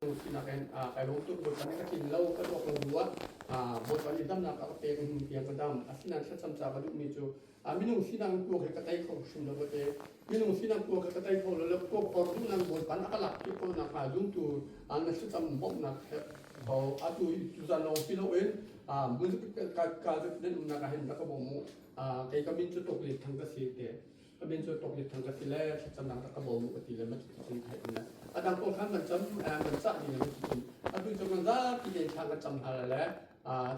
Sinak in kai lawm tuk. Bawipa nih ka tlin lo, ka tuak lo hnu ah Bawipa nih damnak a ka pek hnu tiang ka dam. Asinain thlacam ca ka duhmi cu minung sinak in kuak hi ka tei kho hrim lo ka ti. Minung sinak kuak hi ka tei kho lo le kuak or duhnak Bawipa nih a ka lak piak ko nakhnga zumtu na thlacam bawmhnak herh ko. Atu tuzan lawng si loin music ka ka nan umnak ah hin rak ka bawm u. Kei ka min cu Tok Let Thang ka si te. Ka min cu Tok Let Thang ka si le thlacamnak rak ka bawm u ka ti le ma cuticun theih in le a dang pawl khan man cam man cah ding le ma cuticun atu cu kan zapi tein thla kan cam hna le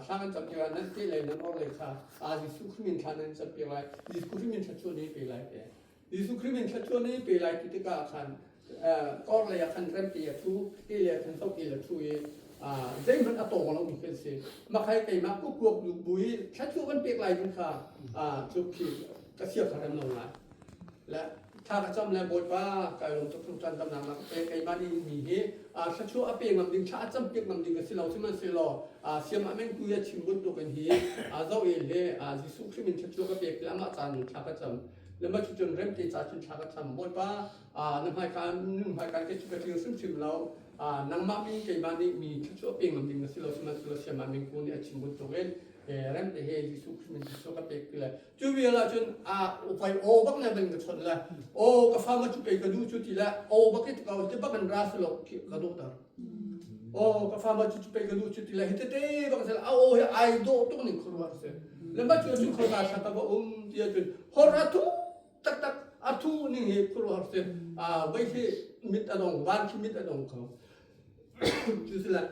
thla kan cam tikah nan ke lei nan or lei kha Jesuh Khrih min thla nan cam piak lai. Jesuh Khrih min thla chuah ni pe lai te. Jesuh Khrih min thla chuah ni pe lai ti tikah khan kor lei ah khan remte a thu, ke lei ah khan zohte a thu i zeihmanh a tawng lomi khi an si. Makhai keimah kukuak lu bu i thla kan pek lai ding kha cu khi ka sia kha rem lo ngai. Le thla ka cam le Bawipa kai lawm tuk ṭan damnak na ka pek keimah nih mi hi thluachuah a pe ngam ding thla a cam piak ngam ding ka si lo sihmanhsehlaw siam ah mengtu ya chim bantukin hi zoh el he Jesuh Khrih min thluachuah ka pek ti amah caan in thla ka cam. Le mah cu cun remte ca cun thla ka cam. Bawipa na hmaika nun hmaika ke cu ka tling hrimhrim lo. Nangmah min keimah nih mi thluachuah pe ngam ding na si lo sihmanhsehlaw siamah mingku nih a chim bantukin remte he Jesuh Khrih min thluachuah ka pek ti le cu vial ahcun a vai aw bak le ban ka chawnh le aw ka fa ma cu pei ka duh cu ti le aw bak i ka ti bak in ra si lo ka dawhter aw ka fa ma cu pei ka duh cu ti le hi tete bak sel a aw hi ai dawh tuk ning khuaruah si le ma cu cu khoka thla ka va um ti ahcun hor a thu taktak a thu ning hi khuaruah si a vai khi mit a dong van khi mit a dong kho cu si le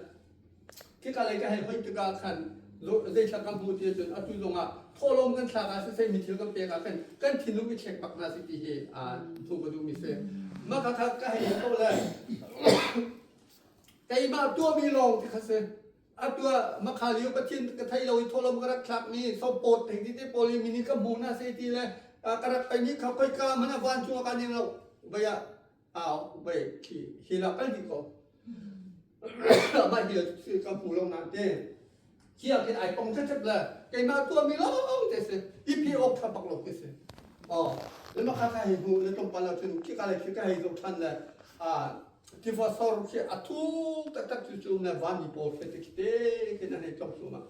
Khika lei ka hei hoih tikah khan zeithla ka hmu ti ahcun atu zongah thawhlawm kan thlak ah siseh mi thil kan pek ah khan kan thinlung i thlek bak hna si ti hi hmuh ka duhmi si. Mah kha kha ka hei ko le keimah tuahmi lawng ti kha si. Atu ah makha lio Pathian ka thei lo i thawhlawm ka rak thlakmi sopawt theng ti te pawl i mini ka hmu hna se ti le ka rak peimi kha khoika hmanh ah vancung ah ka ning lo vai ah vai khi hi la kal dih ko. Mah hi ka hmu lo nain te khi ah khin ai pong ṭhepṭhep le keimah tuahmi lawng te si i phi awk ṭha bak lo khi si. Aw le mah kha kha hei hmu le tlawmpal ah cun khika le khika hei zoh ṭhan le tiva sor khi a thuk taktak cu cu le vanmi pawl khi te khi te khin an hei tlong thluahmah.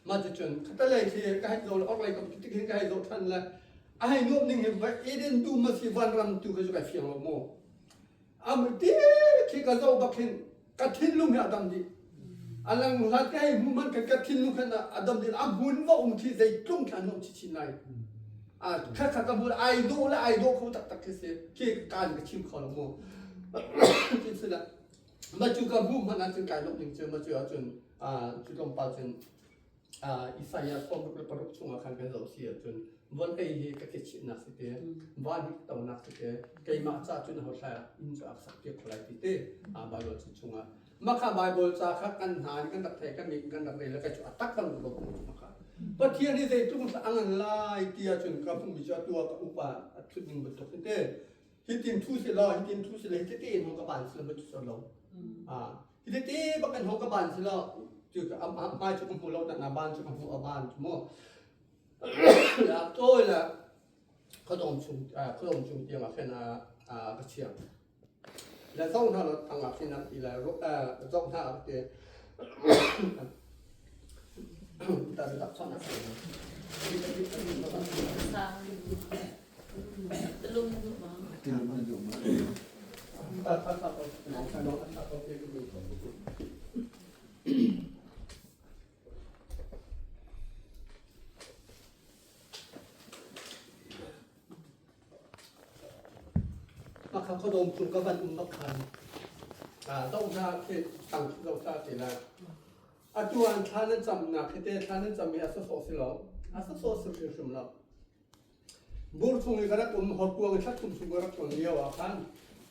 Mah cucun khatalei khi ka hei zoh le orhlei kam khi khin ka hei zoh ṭhan le a hei nuamh ning hi Eden dum a si vanram tu kha cu kai fiang lo mu. Am ti khi ka zoh bak hin ka thinlung hi a dam dih. A lang hlat ka hei hmu man khan ka thinlung khan a dam dih. A hmun va um khi zeitlung khan nuam chinchin lai. A kha kha ka hmu ai dawh le ai dawh kho taktak khi si. Khi kaan ka chim kho lo mu. Cun sila ma cu ka hmu hmanh ahcun kai lawmh ning cu ma cu ahcun cu tlawmpal cun Isaiah 66 chungah khan kan zoh si ahcun vawlei hi ka kechihnak si te, van hi ka tonak si te, keimah ca cun aho hlai inn cu a sak piak kho lai ti te Bible cu chungah mah kha Bible ca kha kan hna in kan rak thei kan nih kan rak rel kai cu a tak kan rak mah kha Pathian hi zeitluk a ngan lai ti ahcun ka hmuhmi cu atu ah ka upa a thut ning bantuk hin te hitin thu si law hitin thu si le hi tete in hong ka ban si lo bantuk lo hi tete bak in hong ka ban si lo cu hmai cu ka hmu lo na ban cu ka hmu a ban cu mu la toi la khuadawm chung khuadawm chung tiang ah khin a ka chiah la zong hna lo tang ah khin ti la zong hna ti ta dak chon Mah khuadawm cung ka van um bak khan dohnak khi tang zoh hlah ti lai. Atu an thla nan camnak hi te thla nan cam i a sawsawh si lo. A sawsawh si hrimhrim lo. Bur chung i ka rak um, horkuang i thla thum chung ka rak ṭuan lio ah khan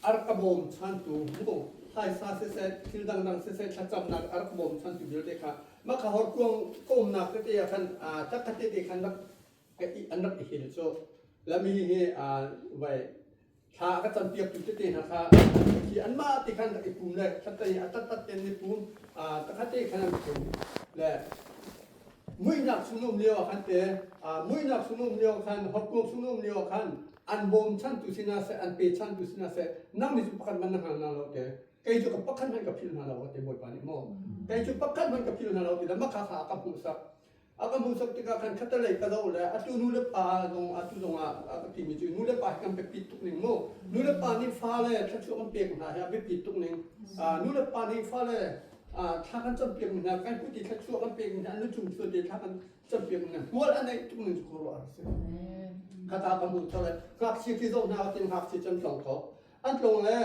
a rak ka bawmchantu mu phaisa siseh, thil dangdang siseh, thlacamnak a rak bawmchantu vialte kha mah kha horkuang ka umnak tete ah khan thlakhat tete khan rak ka i an rak i hil cu. Lami hi vai thla a ka campiaktu tete hna kha khi anmah te khan rak i pum le thlatei a tattat ten i pum takhat te khan an pum le muihnak chung um lio ah khan te muihnak chung um lio khan horkuang chung um lio ah khan an bawmchantu sinah seh an pechantu sinah seh nang nih cu pakhat man na hngal na lo te. Kei cu ka pakhat hmanh ka philh hna lo ka ti Bawipa nih maw. Kei cu pakhat hmanh ka philh hna lo ti le mah kha kha a ka hmuhsak. A ka hmuhsak tikah khan khatalei ka zoh le atu nu le pa zong atu zong ah a ka timi cu nu le pa hi kan biapit tuk ning mu. Nu le pa nih fale thluachuah kan pek hna hi a biapit tuk ning. Nu le pa nih fale thla kan campiak mi hna kan kut i thluachuah kan pek mi hna an lucung chuan te thla kan campiak mi hna hmual a neih tuk ning cu khuaruah a si. Khata ka hmuh thar le ngakchia khi zoh hna tin ngakchia can tlong ko. An tlong le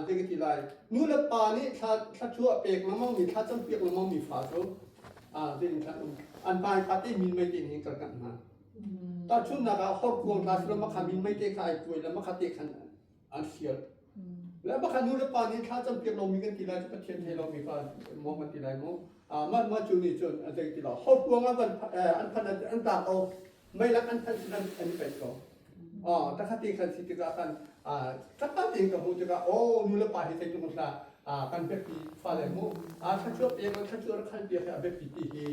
zei ka ti lai nu le pa nih thla thluachuah pek lengmang mi thla campiak lengmang mi fa cu zei in thla um an pa pa te min mei te nih kal kanh hna. Tahchunhnak ah horkuang hla silo makha min mei te kha ai kuai le makha te khan an hrial. Le makha nu le pa nih thla campiak lomi kan ti lai cu Pathian thei lomi fa maw kan ti lai mu. Mah mah cu nih cun zei ti lo horkuang ah van an phan an ta ko meilak an phan sin an i paih ko. Takhat te khan si tikah khan taktak tein ka hmuh tikah aw nu le pa hi zeitluk hlah kan biapi fale mu thluachuah pek le thluachuah rak hal piak hi a biapi ti hi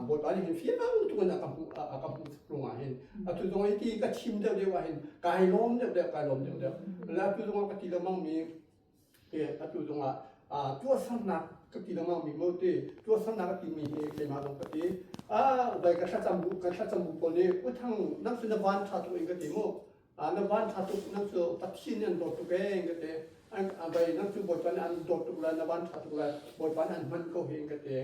Bawipa nih hin fiang tuk in a ka hmuh a ka hmuh rung ah hin atu zong hi ti ka chim deuh deuh ah hin kai lawm deuh deuh kai lawm deuh deuh le atu zong ah ka ti lengmang mi atu zong ah tuahsernak ka ti lengmang mi mu ti tuahsernak ka timi hi keimah zong ka ti vai ka thlacam bu ka thlacam bu pawl nih uthang nang cu na van ṭha tuk in ka ti mu na van ṭha tuk nang cu Pathian nih an dawt tuk ee ka ti vai nang cu Bawipa nih an dawt tuk le na van ṭha tuk le Bawipa nih an hman ko hi ka ti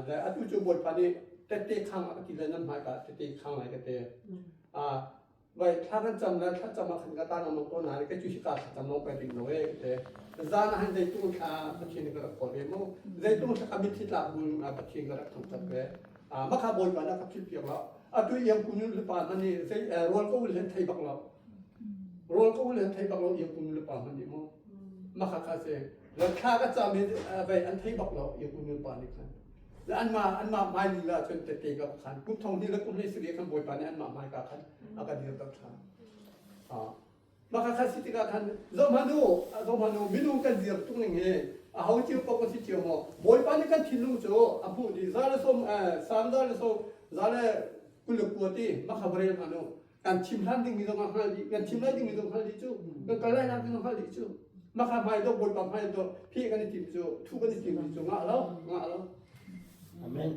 le atu cu Bawipa nih tette khang a ka ti le nan hmaika tette khang lai ka ti Vai thla kan cam le thlacam ah khan ka tan amang ko na ka cu hika thlacam lawng kai ding lo e te zan ah han zeitung thla Pathian ka rak kawl ve mu zeitung thla ka mitthli tlak bu Pathian ka rak thangṭhat ve makha bawipa na ka philh piak lo atu iang kun le pa man ni zei rawl ko ul hen thei bak lo rawl ko ul hen thei bak lo iang kun le pa man ni mu makha kha se la thla ka cam hi vai an thei bak lo iang kun le pa ni khan le anmah anmah hmai lila cun tette ka khan kum thong hnih le kum hlei sarih khan Bawipa nih anmah hmaika khan a ka dirter ṭhan. Mah kha si tikah khan zohhmanh u zohhmanh u minung kan dir tuk ning hi a ho cio paoh kan si cio maw Bawipa nih kan thinlung cu a hmuh dih za le sawm sam za le sawm za le 29 ti mah kha va rel hmanh u kan chim hlan dingmi zong a hngal dih kan chim lai dingmi zong hngal dih cu kan kal lai nak ding zong hngal dih cu mah kha hmai dawh Bawipa hmai dawh phih kan i tim cu thu kan i tim cu ngah lo ngah lo. Amen.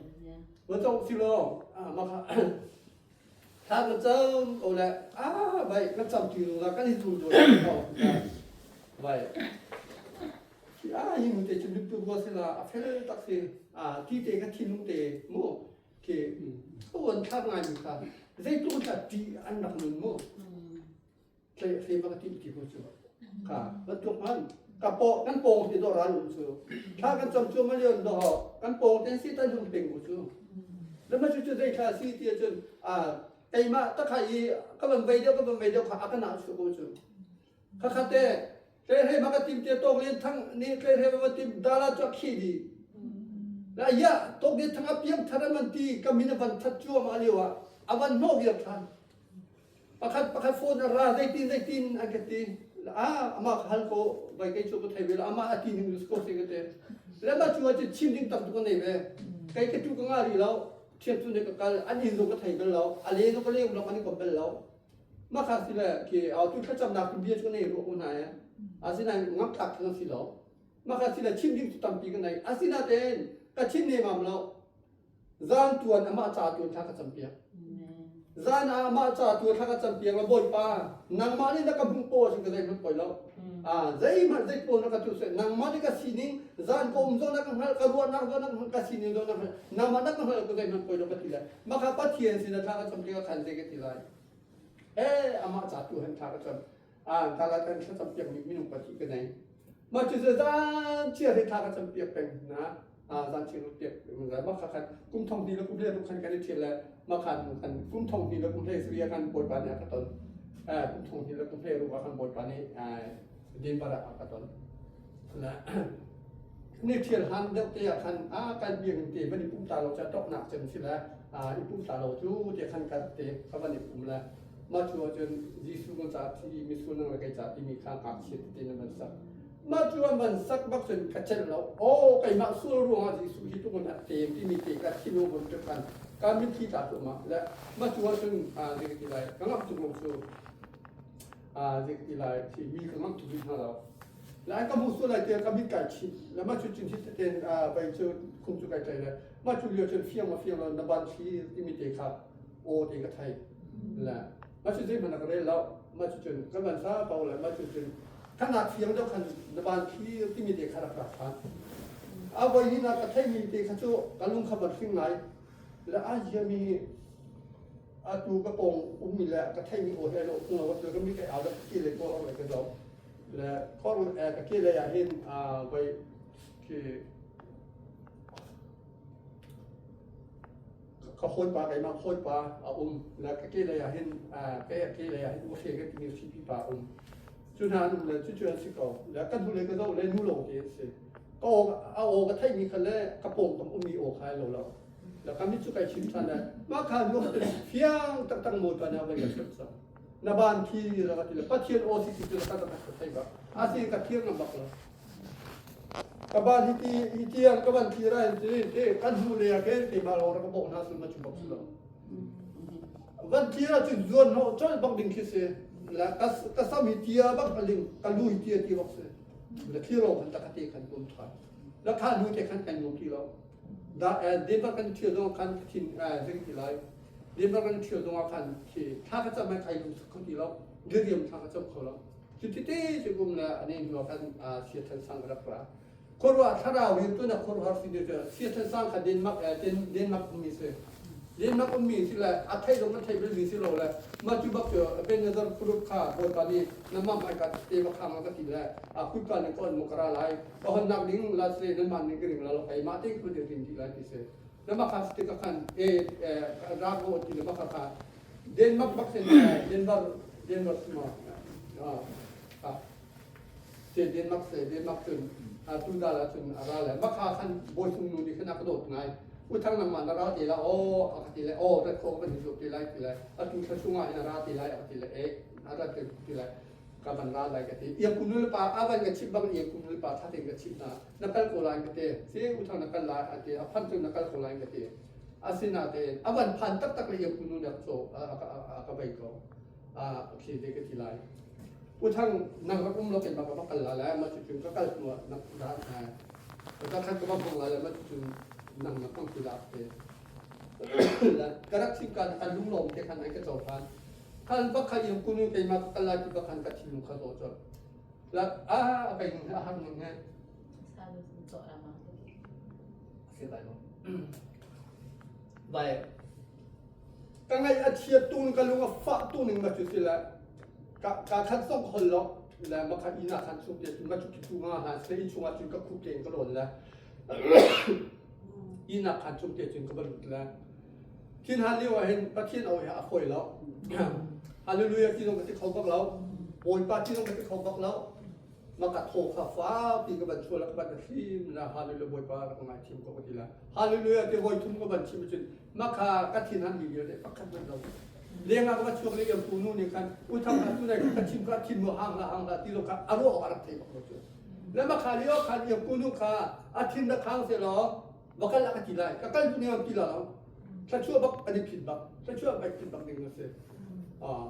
Va cong si law mah kha thla ka cam ko le ah vai ka cam ti la kan i zul ko vai ah hi nu te cu luptu ko si la a fel tak si ah ti te ka thinlung te mu khi an thlak ngai mi kha zeitluk in dah ṭih an rak nun mu tlei hle bak ti ti ko cu kha bantuk man ka po kan pawng ti do ral um cu thla kan cam cu ma lion do kan pawng ten si tan hung peng u cu le ma cu cu zei thla si ti cun a keimah takha i ka van vei deuh ka van vei deuh kha a ka na su ko cu kha kha te Tlei hlei ma ka tim te tawk lian thang nih tlei hlei ma tim dala cu a khi di. La ya tawk lian thang a piang thar an ti ka min a van that cu ma lio ah a van hnawh viar than. Pakhat pakhat phone a ra zeitin zeitin an ka ti. Ah ama ka hal ko vai kei cu ka thei ve lo ama a ti ning ko se ka te. Le ma cu a chim ding tam tuk ka nei ve. Kei ka tu ka nga ri lo. Thiam cu ne ka kal an inn zong ka thei bel lo. A le zong ka le lo kan i kom bel lo. Mah kha si le khi tu thlacamnak tu bia cu nei ruah ko hna e. Asinain ngamtlak theng a si lo. Mah kha si le chim ding cu tampi ka nei. Asinain ka chim nemam lo. Zan tuan amah ca tuan thla ka campiak. Zan ah amah ca tuan thla ka campiak la Bawipa nangmah nih na ka hmuh ko ahcun ka zeihmanh poi lo. Ah zeihmanh zei pawl na ka tu seh nangmah nih ka sining zan ka um zong na ka hngalh ka ruahnak zong na ka hngalh ka sining zong na hngalh nangmah na ka hngalh ka zeihmanh poi lo ka ti lai. Mah kha Pathian sin ah thla ka cam tikah khan zei ka ti lai. Ee amah ca tu han thla ka cam. Ah tala kan thlacam piak mi minung pahnih ka nei. Mah cu zan chia he thla ka cam piak peng na. Ah zan chia piak mah kha khan kum thong hnih le kum hlei ruk khan kan i ṭhial le mah khan kan kum thong hnih le kum hlei sarih ah khan Bawipa nih a ka ton. Eh kum thong hnih le kum hlei ruk ah khan Bawipa nih Denver ah a ka ton. Ni ṭhial han deuh te ah khan a kan biakinn te van i pum ta lo ca toknak cem si le i pum ta lo cu te khan ka te ka van i pum le mah cu ahcun Jesuh kan ca thi mitsur nang le kei ca timi kha ngakchia tete nan van sak mah cu an van sak bak cun ka celh lo aw keimah sual ruangah Jesuh hi tuk in a tem timi te ka thinlung vun tuk khan ka mitthli tla cuahmah le mah cu ahcun zei ka ti lai ka ngamh tuk lo cu zei ka ti lai mi ka ngamh tuk rih hna lo. Lai ka hmuh sual lai tiah ka mit kai chih. Le mah cu cun hi teten vai cu khum cu kai tlai le mah cu lio cun fiang ma fiang lo na ban thli timi te kha aw te ka thei. Le mah cu zeihmanh ka rel lo. Mah cu cun ka ban sa ko le mah cu cun khanak fiang deuh khan na ban thli timi te kha rak rak phan. A voi hi na ka theimi te kha cu ka lung kha ban hring ngai. Le a ziami atu ka pawng ummi le ka theimi aw he lo phung lo ka mi ka au le ka ke le ko le ka zoh. Le khor ka ke lei ah hin voi khi ka hawipa keimah hawipa a um le ka ke lei ah hin ka ke lei ah hin u hre ka timi hripi pa a um. Cu hna an um le cucu an si ko. Le kan hnulei ka zoh le nu lawng te an si. Ka aw a aw ka theihmi kha le ka pawngkam ummi aw kha ai lo lo. Le ka mit cu kai chim ṭhan le mah kha nu fiang taktak maw tuan ah voi ka chimh cang. Na ban thi ra ka ti le Pathian aw si ti cu ka ka thei bak. A si ka thiang ngam bak lo. Ka ban hi ti hi tiang ka ban thi ra in ti ti kan hnu le ah khin keimah lawng ra ka bawk hna sul ma chu bak si lo. Van thir ahcun zuan hnawh colh bak ding khi si. La ka sam hi tia bak aling ka lu hi tia ti bak si. La thlir lawng khan takate khan kum than. La kha nu te khan kan ngum ti lo. Da Denver kan thil zong khan thin zing ti lai. Denver kan thil zong ah khan khi thla ka cam ai kai lung kho ti lo. Diriam thla ka cam kho lo. Cu ti te cu kum la ane hnu khan sia than sang rak ra. Khuaruah thlarau riantuan a khuaruahhar si cu siathan sang kha Denmark Denmark ummi si. Denmark ummi si le a theih zong kan theih belmi si lo le mah cu bak cu Ebenezer Group kha Bawipa nih na mah hmaika te va khang ka ti le a kutka nih ka on maw ka ra lai ka honnak ding la sile nan mah ning ka ring la lo keimah te kun rin dih lai ti si. Na mah kha si ka khan e ra ko ti le mah kha kha Denmark bak sin Denmark Denmark si ma Denmark se Denmark cun tu dal ahcun a ra le makha khan bawi sung nu nih khan a ka dawt ngai uthang nangmah na ra te la aw a ka ti le aw rat khawh ka van zuak te lai ti lai atu thla chungah hin a ra te lai a ka ti le e a ra te ti lai ka van ra lai ka ti iang kum nu le pa a van ka chimh bang iang kum nu le pa tha tein ka chimh hna na kal ko lai ka ti si uthang na kal lai a ti a phan cun na kal ko lai ka ti asinatein a van phan taktak le iang kum nu nek caw a ka vei ko a khi te ka ti lai U Thang, nang rak um lo keimah ka va kal la lai, mah cucun ka kal hnu ah na ra hna. Ka khan ka va hmang lai mah cucun nang na hmang ti la te. Ka rak chim ka kan lunglawm te khan ai ka cohlan. Khan bak kha iang kunu keimah ka kal lai ti bak khan ka thinlung kha zaw colh. La a kai ning a har ning he. Si lai lo. Vai. Ka ngaih a chiat tu ka lung a fah tu ning ma cu si le ka ka khat zong hol lo le ma kha inn ah khan chung te cun ma cu tu nga ha se inn chungah cun ka khup tein ka lawn le inn ah khan chung te cun ka va lut le thin han lio ah hin Pathian awi a fawi lo. Hallelujah ti zong ka ti kho bak lo, Bawipa ti zong ka ti kho bak lo. Maka thaw kha fakpi ka van chuah la ka van hrim la hallelujah Bawipa rak ngaithiam ko ka ti la hallelujah ti voi thum ka van chim cun maka ka thin han mi vialte pakhat hmanh lo leng ah ka va chuak le tu nu nih khan u thang ka tu nai ka chim ka thin mu hang la hang la ti lo kha a ruah awk a rak thei bak lo cu le maka lio khan iang ku nu kha a thin da khang se law va kal a ka ti lai ka kal tu ne ti la lo thluachuah bak an i phit bak thluachuah bak phit bak ding a si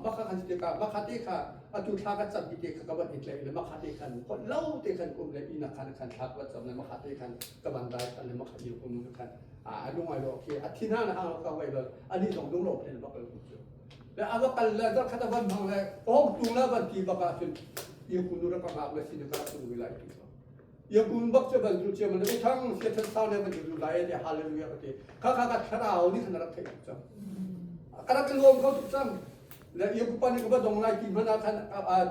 makha khan te ka makha te kha atu thla ka cam ti te kha ka van i tlaih le makha te khan hot lo te khan kum le ina khan khan thla ka cam le makha te khan ka van dai khan le makha il kum khan a lung ai lo khi a thin ha na hang ka wai lo ani zong lung lo phen bak lo cu le ava kal le zar khat van hmang le ong tung la van ti bak ah cun iu kunu ra ka ngak le sin ka tung wi lai ti so Yakun bak cu ban zu chiam an u thang sia than sau le ban zu lai ti hallelujah ka ti kha kha ka thlarau nih khan rak theih tuk cang ka rak luam kho tuk cang le yaku pa nih ka va dong lai ti hmanh ah khan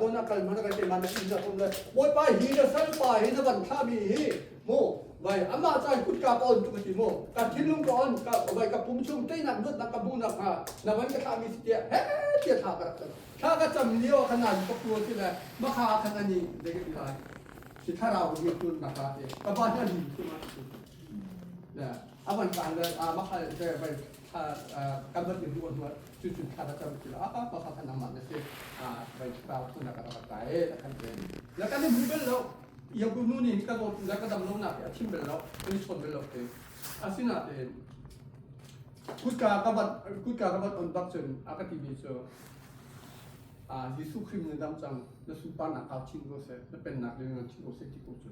don a kal hmanh ah kan man in za kum le bawipa hi na sal pa hi na van thla mi hi mu vai amah caan kutka ka on tuk ti mu ka thinlung ka on ka vai ka pum chung teinak dawtnak ka bu nak hnga na van ka thla mi si tiah he tia thla ka rak cam thla ka cam lio khan nan ka pu ti le makha khan ani de ka ti lai Si thlarau riantuannak ah te ka pa hi a lim thum ah le a van kaan le a mah te vai kan van in ruah hnuah cu cun thla ka cam ti a pa kha khan amah na si a vai thlarau thunak a rak kai e kan te le kan i hmu bel lo yaku nu nih ka dawt le ka dam lo nak a chim bel lo kan i chawn bel lo te asinain kutka ka bat kutka ka bat on bak cun a ka ti mi cu. Jesuh Khrih na dam cang, na sunparnak kau chin ko seh, na pennak ding ngan chin ko seh ti ko cu.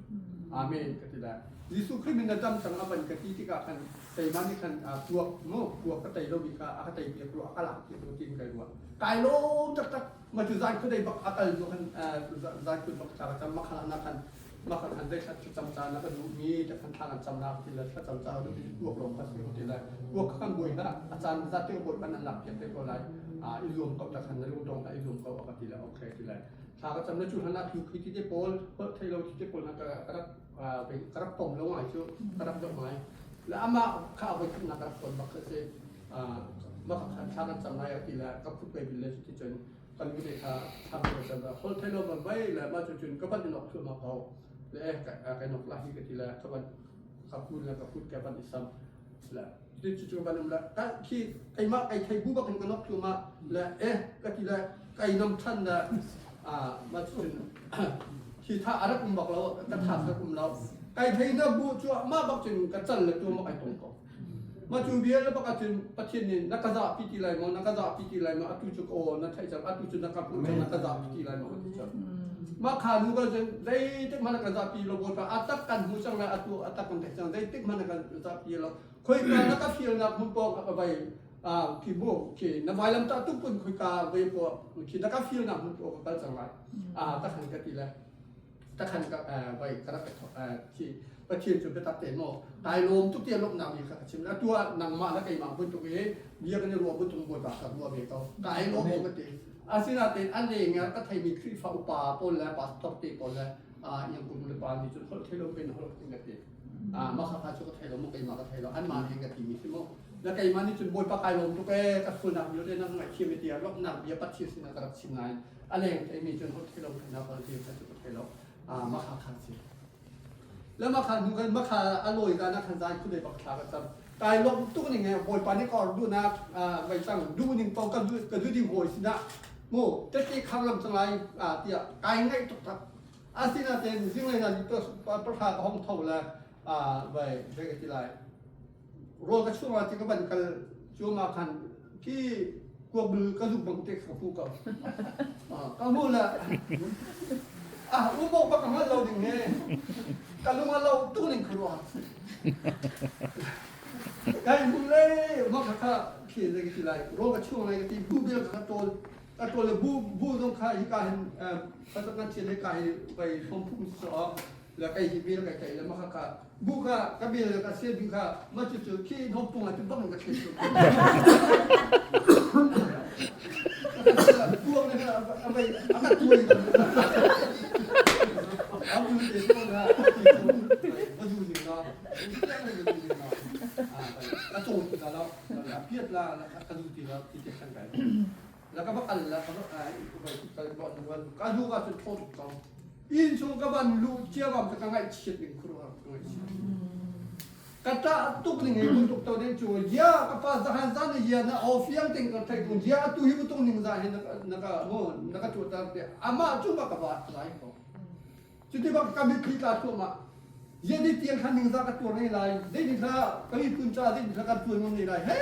Amen ka ti lai. Jesuh Khrih min na dam cang a van ka ti tikah khan keimah nih khan kuak mu kuak ka tei lomi kha a ka tei piak ruah a ka lak piak ruah tiin kai ruah. Kai lawm taktak. Ma cu zan khuadei bak a kal nu khan zan khud bak thla ka cam makha na khan makha khan zei thla cam ca na ka duh mi te khan thla kan cam nak ti le thla cam ca ka duh mi kuak lawng ka si ti lai kuak khan boi hlah a caan zat te boi pan an lak piak te ko lai i zuam ko ta khan na lung dong ta i zuam ko ka ti le okay ti lai thla ka cam na cu hlan ah thu khi ti te pawl thei lo ti te pawl na ka rak ka rak pom lo ngai cu ka rak doh ngai le amah kha voi khat na ka rak ton bak kha si mah kha thla kan cam lai ti le ka phut ve bil le ti cun kan nu te kha thla kan cam la hol thei lo ma bai le ma cu cun ka ban in ok thu ma ko le ka nok la hi ka ti le ka ban ka phun le ka phut ka ban i sam le ti cu cu ban um le ka khi keimah kai thei bu bak in ka nok thu ma le eh ka ti le kai nam than le ma cu cun khi tha arak um bak lo ka tha rak um lo kai thei na bu cu ma bak cun ka cal le tu ma kai tong ko Ma cu vial bak ahcun Pathian nih na ka zahpi ti lai maw, na ka zahpi ti lai maw, atu cu ka aw na theih cang, atu cu na ka hmuh cang, na ka zahpi ti lai maw ti cang. Mah kha nu ka cun zeitik hmanh na ka zahpi lo Bawipa, a tak kan hmu cang lai, atu a tak kan theih cang, zeitik hmanh na ka zahpi lo. Khoika na ka fialnak hmun pawng a ka vai khi mu khi na vailamtah tuk kun khoika vai po khi na ka fialnak hmun pawng ka kal cang lai. Tak han ka ti lai. Takhan ka vai ka rak khi Pathian cu biatak te maw kai lawm tuk tiah lawmhnak mi kha ka chim la tua nangmah le keimah bantuk i bia kan i ruah bantuk Bawipa ka ruah ve ko kai lawm tuk ka ti asinain an leng ah ka theimi Khrihfa upa pawl le pastor te pawl le iang kum le pa nih cun holh thei lo in holh ka ti mah kha kha cu ka thei lo maw keimah ka thei lo anmah nih ka timi si maw na keimah nih cun Bawipa kai lawm tuk ee ka sualnak vialte na ngaihthiam i tiah lawmhnak bia Pathian sinah ka rak chim nain a leng theimi cun holh thei lo na kal ti kha cu ka thei lo mah kha kha si le mah kha hnu kan mah kha a lawi ka na khan zai khu dei bak thla ka cam kai lawm tuk ning he Bawipa nih ka or duhnak vai cang duh ning pau ka du ka du ding hawi sinah mu tete khang lam cang lai tiah kai ngaih tuk tak asinain zinglei na pa ka hong tho le vai vai ka ti lai rawl ka chuah ti ka van kal cu ma khan khi kuak bul ka zuk bang te ka hu ko ka mu la ah u mo ba ka hngal lo ding he ka lung a lo tu ning khruwa kai mu le ma kha kha khi le ki lai rawl ka chuang lai ka ti bu bel ka tol ka tol le bu bu zong kha hi ka hin ka kan chian he ka hi vai som phum so la kai hi bel kai kai la ma kha kha bu kha ka bel ka se bi kha ma chu chu khi hom pung a tu bang ka thlen chu tuang ne a vai a ka tuai a bu te so na ba du ni na a cho ti la lo a piat la ka du ti la ti te khan kai la ka ba kal la ka ba ka ba ka du ka chu tho tuk ko Inn chung ka van luh ciamam ka ngaihchiat ning khuaruahhar ka ngaihchiat. Ka ṭah tuk ning hi buntuk to ding cu ya ka pa zahan zan ya na aw fiang ting ka thei kun ya atu hi butung ning za hi na ka mo na ka tuah te amah cu ma ka va lai ko. Cuti bak ka mitthli tla thluahmah. Ya di tiang khan ning za ka tuar nei lai. Dei ni thla ka miphun ca dei ni thla kan tuan ngam nei lai. He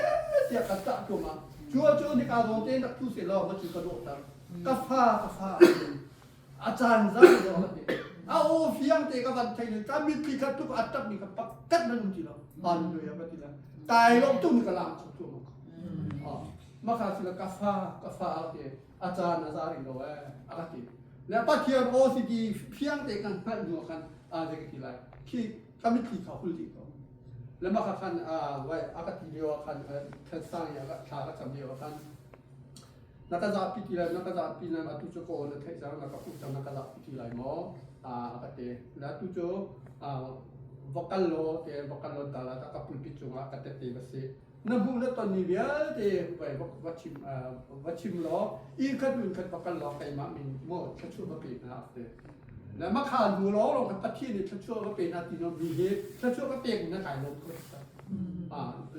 tiah ka ṭah thluahmah. Cu cu ni ka zawn te nak thu se law ma cu ka dawh tar. Ka fa ka fa. A caan zan lo a aw fiang te ka van thei ka mitthli kha tuk a tap mi kha pakkat nan um ti lo hallelujah ka ti la tai lo tu ni ka lam chu tu ma ma kha sila ka fa ka fa te a caan a za ri lo e a ka ti le Pathian aw si ti fiang te kan hngalh nu khan a ze ka ti lai khi ka mitthli kha hul di ko le ma kha khan a wai a ka ti lio khan than sang ya thla ka cam lio khan Na ka zahpi ti lai, na ka zahpi nan atu cu ka aw na theih cang, na ka hmuh cang, na ka zahpi ti lai maw? A ka ti. Le atu cu va kal law te va kal law dala ta ka pulpit cungah ka tette va si. Na hmuh na tonmi vialte vai va chim va chim law inn khat inn khat va kal law keimah min maw thluachuah va pe hna a ti. Le makha hnu lawng lawng khan Pathian nih thluachuah va pe hna ti no mi hi thluachuah ka pek na kai lawm ko.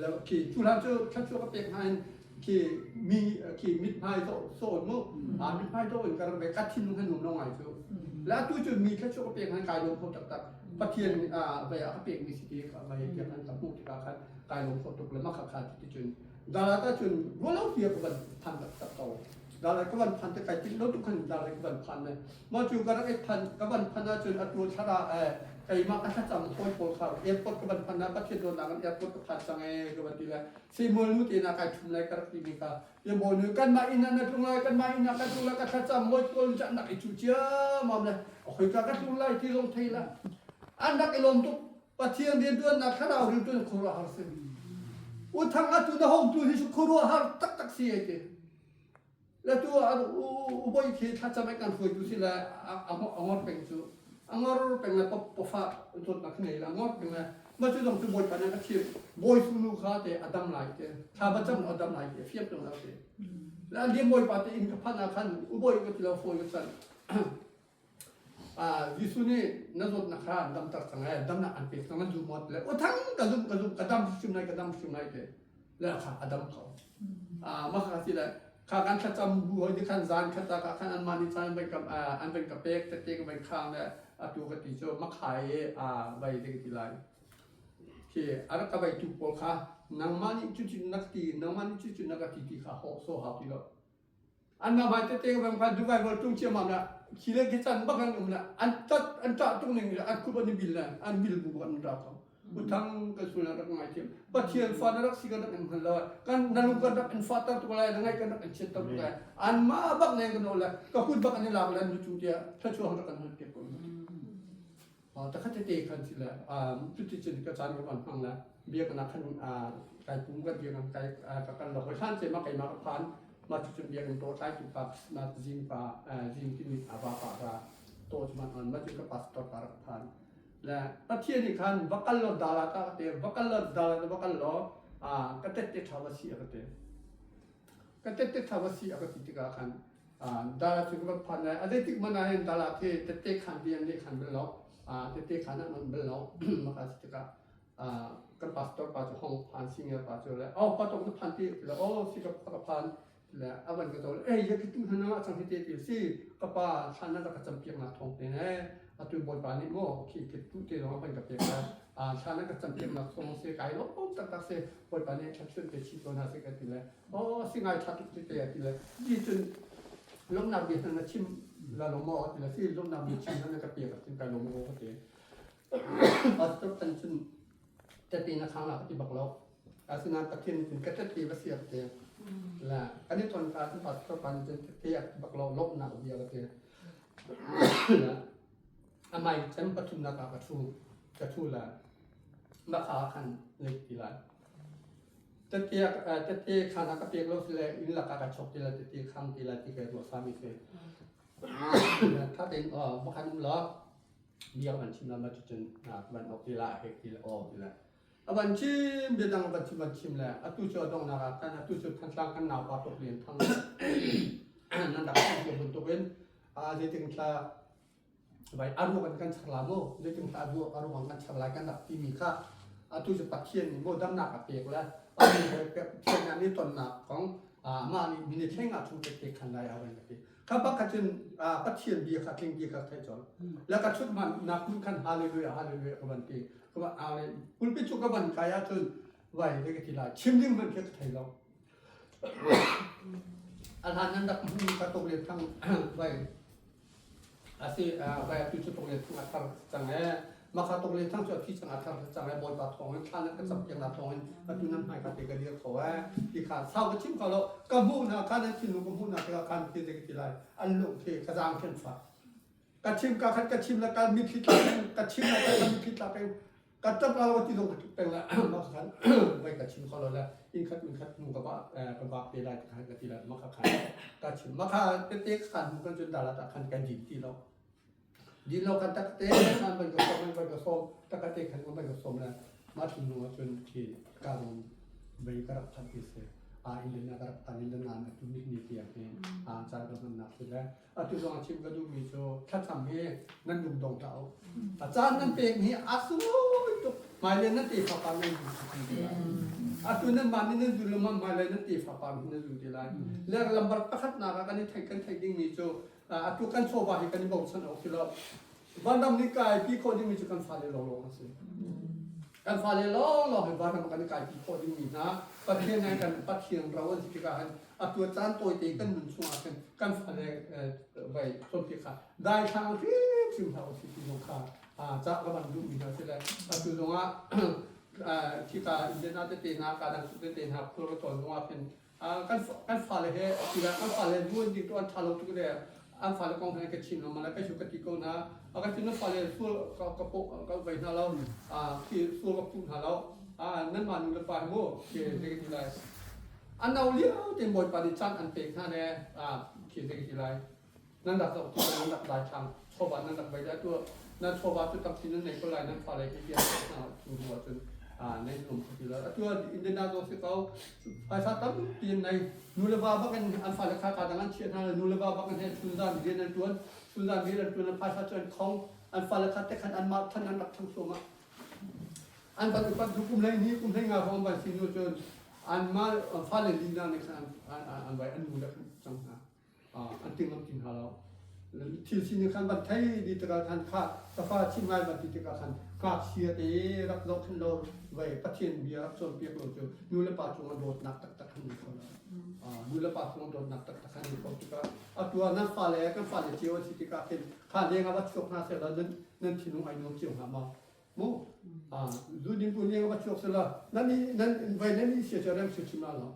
Le khi cu hlan cu thluachuah ka pek hna in khi mi khi mithmai dawh sawn mu a mithmai dawh in ka rak ve ka thinlung he nuam lo ngai cu le atu cu mi thluachuah ka pek han kai lawm kho taktak Pathian vai a ka pek mi si ti vai tiang an ka hmuh tikah khan kai lawm kho tuk le ma kha kha ti cun dalata cun rualo tia ka van than taktak ko. Dalai ka van phan te kai tinh lo tuk khan dalai ka van phan ne. Mah cu ka rak i phan ka van phan ahcun atu thlara keimah ka thlacam hawi pawl kha airport ka van phan ah Pathian dawtnak in airport ka phan cang ee ka van ti le Samuel nu te na kai thum lai ka rak timi kha Bawi nu kanmah inn ah na tlung lai kanmah inn ah ka tlung lai ka thlacam hawi pawl cu an rak i cu ciammam le hoi ka ka tlung lai ti zong thei la an rak i lawm tuk. Pathian rianṭuannak thlarau rianṭuan khuaruahhar si. U thang atu na hong tu hi cu khuaruahhar taktak si ai ti. Le tu u boi khi thlacam ai kan hruaitu si le a ngor peng cu a ngor peng le pofa dawtnak ngei la ngor peng le ma cu zong cu Bawipa nih a chim bawi sunu kha te a dam lai te thla ba cam a dam lai te fiam tung lo te le liam Bawipa te inn ka phanh ah khan u boi ka ti lo fawi ka chan. Jesuh nih na zawtnak kha an damter cang ee, damnak an pek cang, an zum maw ti le, aw thang ka zumh, ka zumh, ka dam hrim lai, ka dam hrim lai ti le kha a dam ko. Mah kha si le kha kan thlacam bu hoi ti khan zan khat ah khan anmah nih caan an van ka pek tete ka van khang le atu ka ti cu makhai i vai te ka ti lai. Khi a rak ka veitu pawl kha nangmah nih cucu na ka ti, nangmah nih cucu na ka ti ti kha hawh sawh hau ti lo. Anmah hmai tete van khan Dubai vol tung ciammam la khi le khi can bak an um la an tat an ṭah tuk ning an khup an i bil la an bil bu an ra ko. Uthang kan sul rak ngai thiam. Pathian fa na rak si kan rak in hngal lo. Kan na lung kan rak in fa tar tuk lai na ngai kan rak in chiat tar tuk lai. An mah bak ne kan la ka kut bak an i lak le nu chung tia thlachuah rak kan hal piak ko. Takhat tete khan si le cuti cun ka caan ka van hmang le biakinn ah khan kai pum ka biakinn kai ka kal lo. Hlan ce ma keimah ka phan ma cucun biakinn tawh tlaitu pa Christmas zing pa zing timi a va pa ra tawh cu man on ma cu ka pastor pa rak phan. Le Pathian nih khan va kal law dala ta ka te va kal law dala va kal law ka tette ṭha va si a ka te. Ka tette ṭha va si a ka ti tikah khan Dala cu ka va phan lai. A zeitik hmanh ah hin dala khi tette khan ti an nih khan bal lo. Tette khan ah an bal lo. Maka si tikah kan pastor pa cu hong phan senior pa cu le oh pa tong na phan ti le oh si ka ka phan le a van ka to le ei ya tu hna na chang hi te ti si ka pa thlan na ka campiak na thong te ne atu bawipa nih mo khi khi tu te zong a van ka pek la thlan na ka campiak na thong se kai lo tak tak se bawipa nih thlatchuan pe chi ko na se ka ti le Aw si ngai ṭha tuk tete a ti le ti cun lawmhnak bia hna na chim la lo maw ti le si lawmhnak bia chim na ka pek ah cun kai lawm ko ka ti. Pastor tan cun tete na khang la ka ti bak lo. Asinain Pathian nih cun ka tete va si a ka ti. La kan i ton ka cun pastor pa nih cun tete a ti bak lo lawmhnak bia ka ti. La amai cem pathumnak ah ka ṭhu ka ṭhu la mah kha khan lei ti lai. Tette khaan ah ka pek lo sile inn lakah ka chok ti lai tette khang ti lai ti kai ruah sami si. Tha tein va khan um law bia van chim la ma cucun van ok ti la hek ti la aw ti la. A van chim bia dang van chim van chim le atu cu a donghnak ah khan atu cu Thantlang kan naupa tuk lian thang nan rak chim cio bantukin zeitin thla vai a ruak an kan char la mu zeitin thla a ruang kan char lai kan rak timi kha atu cu Pathian nih maw damnak a pek le Pathian nih tonnak kong mah nih mini thleng ah chung te khan lai a van ka ti kha bak kha cun Pathian bia kha tling bia kha thei col le ka chut man nak kun khan hallelujah hallelujah ka van ti ka van ale pulpit cu ka van kai ah cun vai le ka ti lai chim ding man khi ka thei lo a hlan nan rak hmu ka tok le thang vai Asi vai atu cu tawle thang a thar cang ee. Maka tawle thang cu a thi cang a thar cang ee. Bawipa thawng in thla nan ka cam piak na thawng in atu nan hmai ka te ka dir kho ee. Ti kha sau ka chim kho lo. Ka hmuh hna kha nan thinlung ka hmuh hna tikah khan ti te ka ti lai. An lung khi ka zaang khin fak. Ka chim ka khat ka chim le ka mitthli tla peng ka chim le ka mitthli tla peng. Ka ṭap la lo ti zong ka ṭap peng la mah khan voi ka chim kho lo le inn khat inn khat hnu ka va ka vak te lai khan ka ti la mah kha khan ka chim mah kha tete khan hnu kan cun dala ta khan kan din ti lo din lo kan tak te khan ban ka som ban ka som tak te khan ban ka som la mah thun nu cun khi ka rom vei ka rak phan ti se a in le na ka rak phan in le na na tu ni ni tiang hi a caan ka hman nak si le Atu zong a chim ka duhmi cu thlacam hi nan lung dong hlah u. A caan nan pek hi a sunglawi tuk. Hmailei nan tefa pa nan zul ti lai. Atu nan mah nih nan zul lo ma hmailei nan tefa pa nih nan zul ti lai. Le lambar pakhatnak ah kan i theih kan theih dingmi cu atu kan chawva hi kan i bochan awk si lo. Vanram nih kai pi khawh dingmi cu kan fale lawnglawng an si. Kan fale lawnglawng hi vanram kan i kaipi khawh dingmi hna Pathian he kan Pathian ro an si tikah hin atu caan tawite kan nun chungah khin kan fale vai cawnpiak kha daithlang hrimhrim hlah usih ti zong kha ca ka van duhmi hna si le atu zongah khika Indiana tete hna ka dang tete hna khur ka cawn zongah khin kan fale he tilah kan fale ruan ding tu an ṭha lo tuk le an fale kong he ka chim lengmang le kai cu ka ti ko hna. A ka cun na fale sual ka ka ka vei hna lo, khi sual ka puh hna lo, nanmah nu le pa hi mu khi zei ka ti lai. An no lio tein Bawipa nih caan an pek hna le khi zei ka ti lai. Nan rak zoh ti nan rak daithlang chawva nan rak vei lai tu nan chawva cu tampi nan nei ko lai nan fale hi tiah hna cu hnu ahcun nei um kho ti lo. Atu Indiana zong si ko phaisa tampi an nei. Nu le va bak in an fale kha ka dang an chiah hna nu le va bak in he chunzan rian an tuan chunzan rian an tuan an phaisa cu an khong an fale kha te khan anmah than an rak thang thluahmah. An van upat hnu kum 12 kum 15 hrawng van si hnu cun anmah fale lila nih khan an vai an nu le khan cang hna. An ting an ting hna lo. Thil sining khan van thei dih tikah khan kha ka fa chim ngai van ti tikah khan ngakchia te rak zohkhenh lo vei Pathian bia rak cawnpiak lo cu nu le pa cungah dawtnak taktak khan ni kho lo. Nu le pa cungah dawtnak taktak khan ni kho tikah atu ah nan fale kan fale cio an si tikah khin kha leng ah va chuak hna seh law nan nan thinlung ai nuam cio hnga maw? Mu zu ding bu leng ah va chuak seh law nan nan vai nan i sia cu rem si chim la lo.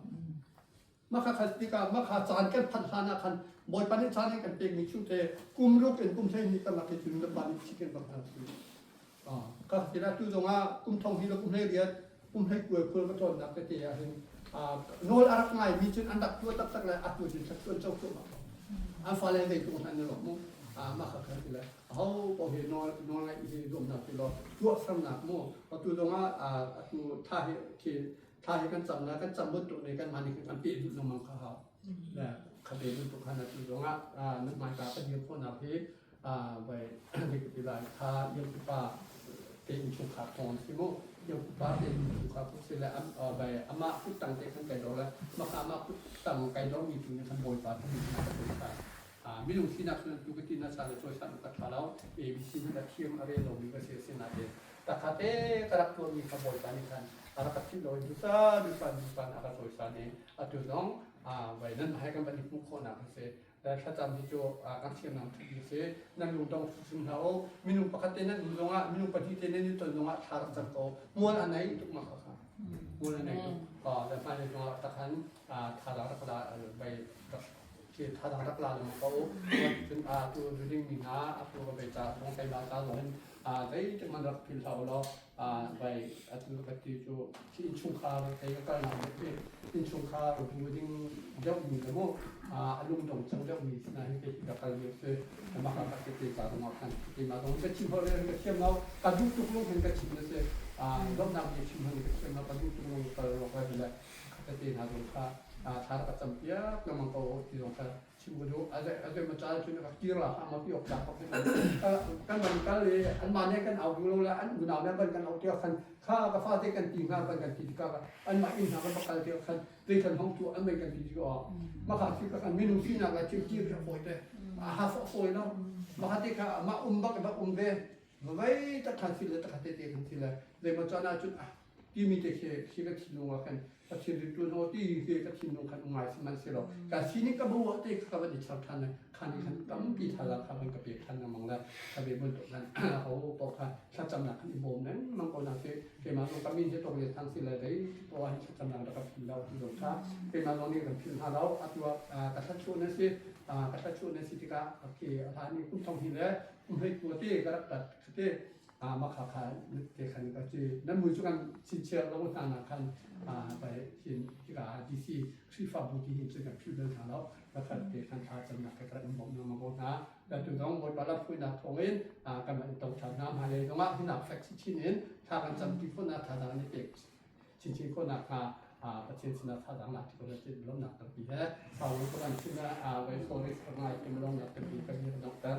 Mah kha tikah mah kha caan kan phanh hlan ah khan Bawipa nih caan kan pekmi chung te kum ruk in kum 12 karlak hi cun na pa nih chicken bak hna si. Ka tila tu zongah kum thong hi le kum 18 kum 19 khul ka cawnnak tete ah hin nawl a rak ngaimi cun an rak tuah taktak le atu cun thluachuah co cuahmah ko. An fale zei tluk hmanh an lawm mu. Mah kha khan ti le aho paoh hi nawl nawl ngaih hi zuamnak ti law tuahsernak mu atu zongah atu tha hi khi thla hi kan cam la kan cam bantuk nih kan mah nih kan peh duh lengmang kha hau le kha pe bantuk khan atu zongah nan hmaika ka dir khawhnak hi vai ti lai kha yong pa te in chungkhar thawng si mu yong pa te in chungkhar tu si le vai amah kut tang te khan kai do le maka amah kut tang kai do mi tu nih khan bawipa tu nih na ka ka minung sinak sun tu ka ti na sa le cawisan ka tha lo ABC na thiam a re lo mi ka si sin na te Takha te ka rak tuahmi kha Bawipa nih khan a rak ka philh lo i dusa dusa dusa in a ka cawisan i atu zong vai nan hai kan van i hmuh khawhnak a si. Thlacam hi cu kan thiamnak ṭhumi a si. Nan lungdong hrimhrim hlah u. Minung pakhat te nan um zongah, minung pahnih te nan i ton zongah thla rak cam ko. Mual a nei tuk ma kha kha. Mual a nei tuk. Le hmailei zongah takhan thazaang rak la vai rak khi thazaang rak la lengmang ko. Cun tu ding mi hna atu ka bei ca zong keimah ca zong in Zeitik hmanh rak philh hlah u law vai atu ka ti cu khi innchungkhar kei ka kalnak nih khi innchungkhar bu ding deuhmi le mu a lungdong cang deuhmi sinah hin kei hi ka kal mi a si. Mah ka ka te ca zongah khan keimah zong ka chim holh ka thiam lo ka duh tuk lung hin ka chim na si. Lawmhnak bia chim hmanh ka thiam lo ka duh tuk lung kal rawk lai ti le ka te hna zong kha thla ka cam piak lengmang ko ti zong kha chim ka duh. A zei ma ca cun a kir la hama pi ok tlak kan van kal i an mah nih kan au duh lo le an unau nih van kan au tiah khan kha ka fate kan ti hnga van kan ti tikah an mah inn hna kan va kal tiah khan zei kan hong tu an mei kan ti tikah mah kha khi kan minung sinak le thil kir hi a fawi te a ha fawi lo mah kha te kha mah um bak bak um ve vai tak khan si le tak te te khan si le zei ma caan ah cun timi te khi khi ka thinlung ah khan Pathian rianṭuan haw ti khi ka thinlung khan ngai sihmanhsehlaw ka sining ka bu ah te ka van i char ṭhan le khan i khan tampi thazaang kha van ka pek ṭhan lengmang le ka ve bantuk khan ho paoh kha thlacamnak khan i bawm lengmang ko na si. Keimah zong ka min hi tawk lian thang si le dei poah hin thlacamnak rak ka phil lo ti zong kha keimah zong nih kan phil hna lo. Atu ah ka thlachuah na si, ka thlachuah na si tikah khi a hlan i kum thong hi le kum 19 te ka rak tat te mah kha kha te khan ka ci nan mui cu kan chinchiah lo hna nak khan bai hin hika DC Khrihfabu ti hin cu kan philh bal hna lo pakhat te khan thla camnak ke kan bawmh na ma ko hna la tu zong Bawipa la phuinak thawngin kan van tong than hna hmailei zongah hinak fek chin in thla kan cam ti khawhnak thazaang ni pek chinchin khawhnak hnga Pathian sinah thazaang lak ti ko na chin lawmnak tampi he sau ko kan chin ah wei sorry ngai tim lawmnak tampi kan hi kan donghter.